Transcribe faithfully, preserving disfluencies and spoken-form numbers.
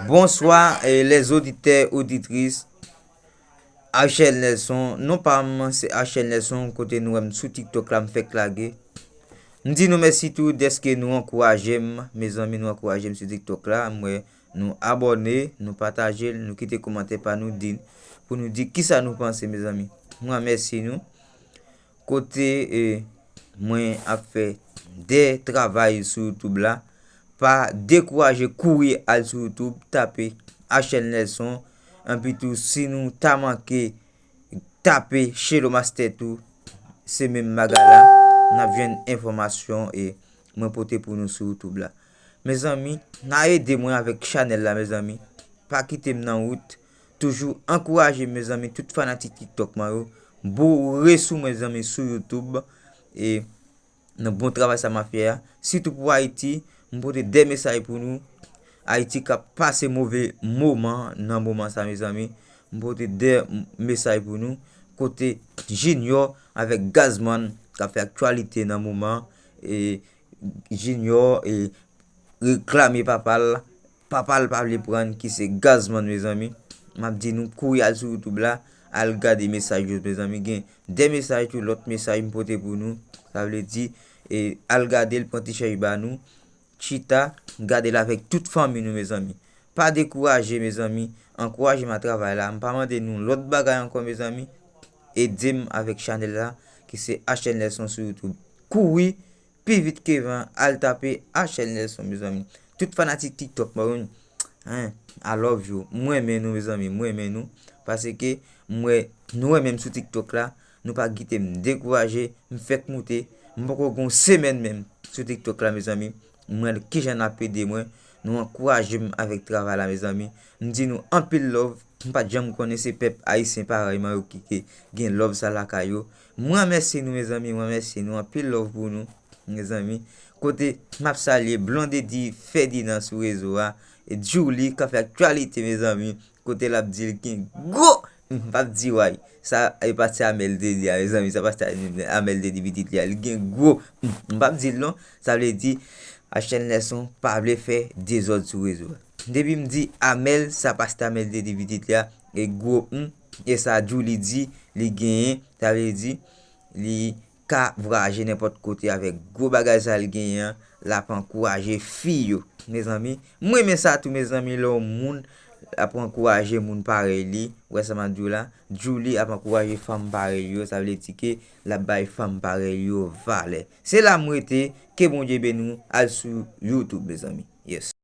Bonsoir, eh, les auditeurs, auditrices. Archel Nelson, non pa m, se Archel Nelson, kote nou wè m sou TikTok la, m fèk lage. M di nou mèsi tou dèske nou ankouraje m, mezanmi, nou ankouraje m sou TikTok la. M wè nou abòne, nou pataje l, nou kite kòmantè pa nou, di, pou nou di kisa nou panse, mezanmi. Mwen, mèsi nou. Kote, eh, mwen ap fè de travay sou YouTube la. Pa dekouraje, kouri al sou YouTube, tape Archel Nelson. Anpi tou, si nou ta manke tape Shelo Master tou, se menm bagay la, n ap jwenn enfòmasyon e mwen pote pou nou sou YouTube la. Mezanmi, n a ede mwen avèk chanèl la, mezanmi. Pa kite m nan wout. Toujou ankouraje m, mezanmi, tout fanatik TikTok mwen yo. Boure sou mwen, mezanmi, sou YouTube. E nan bon travay sa m ap fè a. Sitou pou Ayiti, m pote de mesaj pou nou. Ayiti k ap pase move moman nan moman sa, mezanmi. M pote de m-, mesaj pou nou. Kote Junior avèk Gazman k ap fè aktyalite nan moman. E Junior e reklame papa l. Papa l pa vle pran, ki se Gazman, mezanmi. M ap di nou kouri al sou YouTube la, al gade mesaj yo, mezanmi. Gen de mesaj tou, lòt mesaj m pote pou nou. Sa vle di, e, al gade l, pran ti chèch ba nou. Chita, gade l avèk tout fanmi nou, mezanmi. Pa dekouraje, mezanmi. Ankouraje m a travay la. M pa mande nou lòt bagay ankò, mezanmi. Ede m avèk chanèl la, ki se Archel Nelson sou YouTube. Kouri pi vit ke van, al tape Archel Nelson, mezanmi. Tout fanatik TikTok mwen yo, hein, I love you. Mwen renmen nou, mezanmi, mwen renmen nou. Paske mwen, nou renmen m sou TikTok la, nou pa kite m dekouraje, m fèk moute, m poko gen yon semèn menm sou TikTok la, mezanmi. Mwen, kijan n ap ede mwen, nou ankouraje m avèk travay la, mezanmi. M di nou anpil love, m pa t janm konnen se pèp ayisyen parèy mwen yo ki, ki gen love sa lakay yo. Mwen remèsye nou, mezanmi, mwen remèsye nou, anpil love pou nou, mezanmi. Kote m ap salye Blondedy Ferdinand sou rezo a, e Julie k ap fè aktyalite, mezanmi. Kote l ap di l gen gwo, m p ap di way. Sa e pastè Amel te di a, mezanmi, sa pastè Amel te di pitit li a, li gen gwo, m p ap di l non. Sa vle di, Archel Nelson pa vle fè dezòd sou rezo a. Depi m di Amel, sa pastè Amel te di pitit li a, e gwo m, e sa Julie di, li genyen, sa vle di, li ka vwayaje nenpòt kote avèk gwo bagay sa l genyen an, l ap ankouraje fi yo. Mezanmi, mwen renmen sa tou, mezanmi, lè yon moun ap ankouraje moun parèy li, ou wè sa m ap di w la, Julie ap ankouraje fanm parèy yo, sa vle di ke l ap bay fanm parèy yo valè. Se la m rete, ke Bondye beni w, al sou YouTube, mezanmi. Yes.